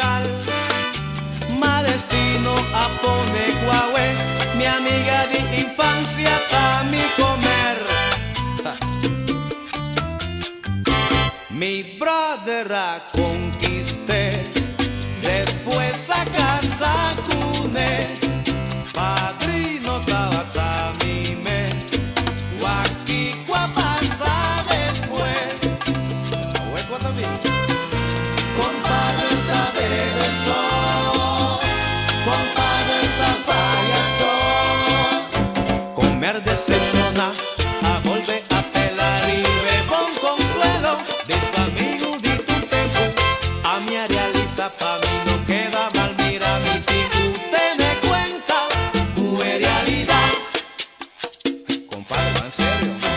Ideal. Ma destino a pone ku awe mi amiga di infansia ta mi komer. Mi brother a konkist'é, despues a kasa kuné. Padrino tabata mi mes, wak kiko a pasa despues. Awe ku ta bin. Compadre ta bebe so, compadre ta faya so. Comer decepciona, a bolbe apela riba e bon consuelo di su amigo di tur tempo. Ami a realisa pa mi no keda mal mira mi tin cu tene cuenta cu e realidad. Compadre, va en serio.